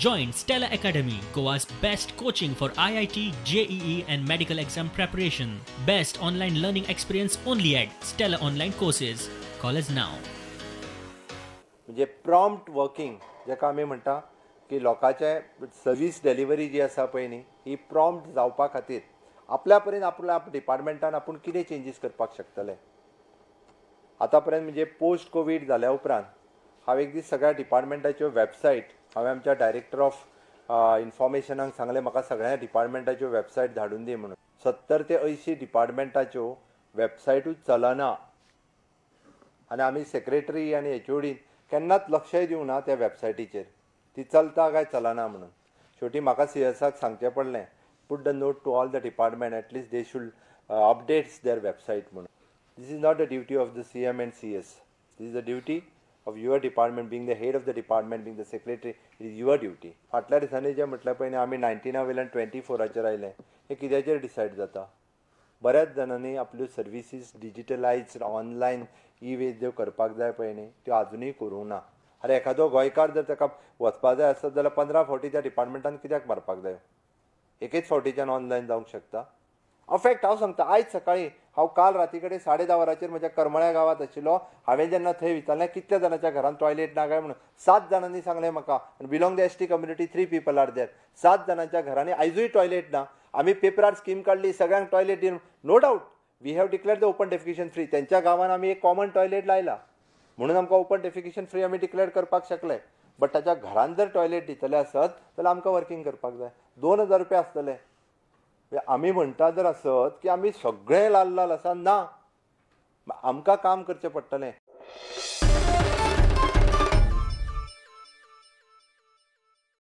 Join Stella Academy, Goa's best coaching for IIT, JEE and medical exam preparation. Best online learning experience only at Stella Online Courses. Call us now. म्हणजे prompt working जाका आमी म्हणटा की लोकांचे service delivery जी आसा पळय न्ही, ही प्रॉम्प्ट जावपा खातीर आपल्या पर्यंत आपल्या डिपार्टमेंटान आपूण कितें चेंजीस करपाक शकतले. आतां पर्यंत म्हणजे पोस्ट कोवीड जाल्या उपरांत हांव एक दीस सगळ्या डिपार्टमेंटाच्यो वेबसायट हांवें आमच्या डायरेक्टर ऑफ इन्फॉर्मेशनाक सांगलें म्हाका सगळ्या डिपार्टमेंटाच्यो वेबसायट धाडून दी म्हणून. 70 ते 80 डिपार्टमेंटाच्यो वेबसायटूच चलना आनी आमी सेक्रेटरी आनी एचओडीन केन्नाच लक्षय दिवंक ना त्या वेबसायटीचेर ती चलता काय चलना म्हणून. शेवटी म्हाका सीएसाक सांगचें पडलें, put the note to all the department, at least they should updates their website म्हणून. This is not the duty of the CM and CS, this is the duty of your department, being the head of the department, being the secretary, it is your duty. फाटल्या दिसांनी जें म्हटलें पळय न्ही, आमी 19 वयल्यान 24 आयले, हें कित्याचेर डिसायड जाता? बऱ्याच जाणांनी आपल्यो सर्विसीस डिजिटलायज्ड ऑनलायन ई वे ज्यो करपाक जाय पळय न्ही, त्यो आजुनूय करूंक ना. आरे एखादो गोंयकार जर ताका वचपा जाय आसत जाल्यार 15 फावटी त्या डिपार्टमेंटान कित्याक मारपाक जाय? एकेच फावटीच्यान ऑनलायन जावंक शकता. अफेक्ट हांव सांगता, आयज सकाळीं हांव काल राती कडेन 10:30 वरांचेर म्हज्या करमळ्या गांवांत आशिल्लो. हांवें जेन्ना थंय विचारलें कितल्या जाणांच्या घरांत टॉयलेट ना काय म्हणून, 7 जाणांनी सांगलें म्हाका, आनी belong the ST community 3 people are there. 7 जाणांच्या घरांनी आयजूय टॉयलेट ना. आमी पेपरार स्कीम काडली सगळ्यांक toilet the, no doubt we have declared the open defecation free. तेंच्या गांवान आमी एक कॉमन टॉयलेट लायला म्हणून आमकां ओपन डेफिकेशन फ्री आमी डिक्लेअर करपाक शकले. बट ताच्या घरान जर टॉयलेट दितले आसत जाल्यार आमकां वर्किंग करपाक जाय. 2000 रुपया आसतले. आमी म्हणटा जर आसत की आमी सगळे लाल लाल आसा, ना, आमकां काम करचें पडटलें.